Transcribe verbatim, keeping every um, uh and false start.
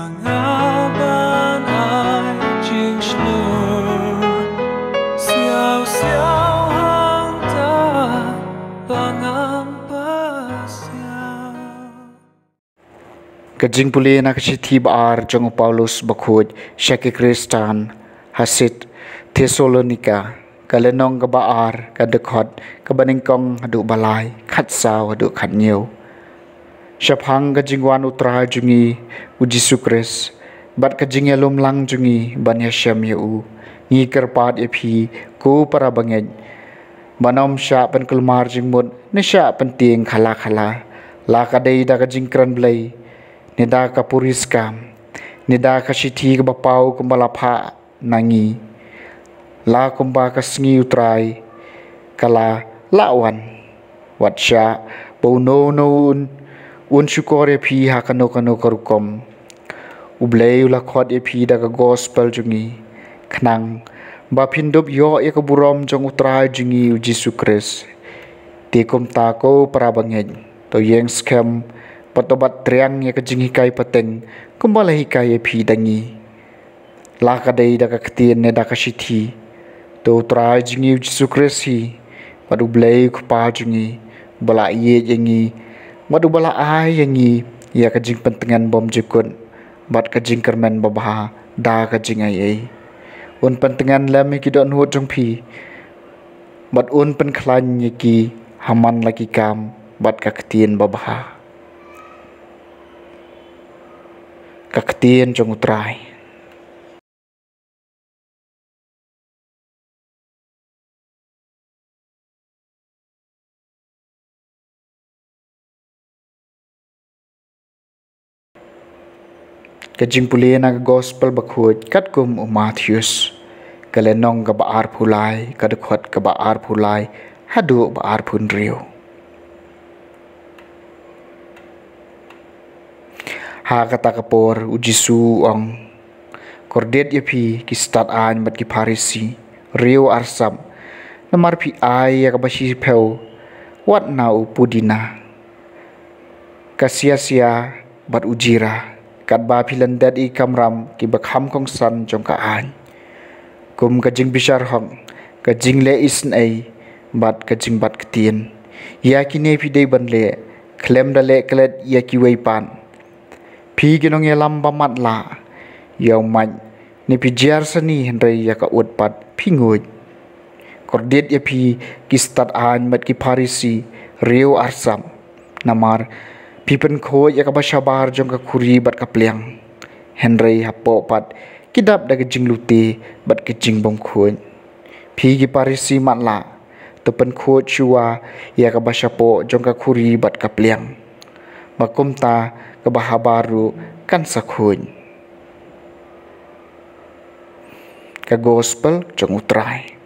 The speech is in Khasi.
Nga ban ai jingshlur siaw siaw hangta ba ngam pasiaw. Ka jingpule na ka shithi ba ar jong u Paulus bakhuid sha ki Khristan ha sha Thessalonika, ka lynnong kaba ar, ka dkhot kaba nyngkong haduh ba lai, khatsaw haduh khathynñiew. Shaphang ka jingwan u Trai jong ngi u Jisu Khrist bad ka jingïalum lang jong ngi ban ïashem ïa u, ngi kyrpad ïa phi ko para bangeit ban ym shah pynkulmar jingmut ne shah pyntieng khala khala, la ka dei da ka jingkren Blei ne da ka puriskam ne da ka shithi kaba paw kumba la phah na ngi, la kumba ka sngi u Trai ka la lah wan. Wat shah ba uno uno un, un shukor ïa phi ha kano kano ka rukom. U Blei u la khot ïa phi da ka gospel jong ngi, khnang ba phin dup ïoh ïa ka burom jong u Trai jong ngi u Jisu Khrist. Te kumta ko para bangeit, to ïeng skhem bad to bat triang ïa ka jinghikai pateng kumba la hikai ïa phi da ngi, la ka dei da ka ktien ne da ka shithi. To u Trai jong ngi u Jisu Khrist hi bad u Blei u Kpa jong ngi, uba la ïeit ïa ngi bad uba la ai ïa ngi ïa ka jingpyntngen bymjukut bad ka jingkyrmen babha da ka jingaiei. Un pyntngen lem ïa ki dohnud jong phi bad un pynkhlaiñ ïa ki ha man la ki kam bad ka ktien babha. Ka ktien jong u Trai. Ka jingpule na ka gospel bakhuid katkum u Mathaios, ka lynnong kaba arphew lai, ka dkhot kaba arphew lai haduh ba arphew hynriew. Ha kata ka por u Jisu u ong, kordit ïa phi ki stad aiñ bad ki Pharisi, riew arsap, namar phi ai ïa kaba shiphew wat na u pudina, ka sia sia bad u jira, katba phi lyndet ïa ki kamram kiba kham kongsan jong ka aiñ. Kum ka jingbishar hok, ka jingleh isynei bad ka jingbat ktien, ïa kine phi dei ban leh khlem da leh klet ïa kiwei pat. Phi ki nongïalam ba matlah, ïa u mait ne phi jia sani, hynrei ïa ka ud pat phi nguid. Kordit ïa phi ki stad aiñ bad ki Pharisi, riew arsap, namar phi pynkhuid ïa kaba shabar jong ka khuri bad ka pliang, hynrei hapoh pat ki dap da ka jinglute bad ka jingbymkhuid. Phi ki Pharisi matlah, to pynkhuid shuwa ïa kaba shapoh jong ka khuri bad ka pliang, ba kumta kaba habar ruh kan sa khuid. Ka gospel jong u Trai.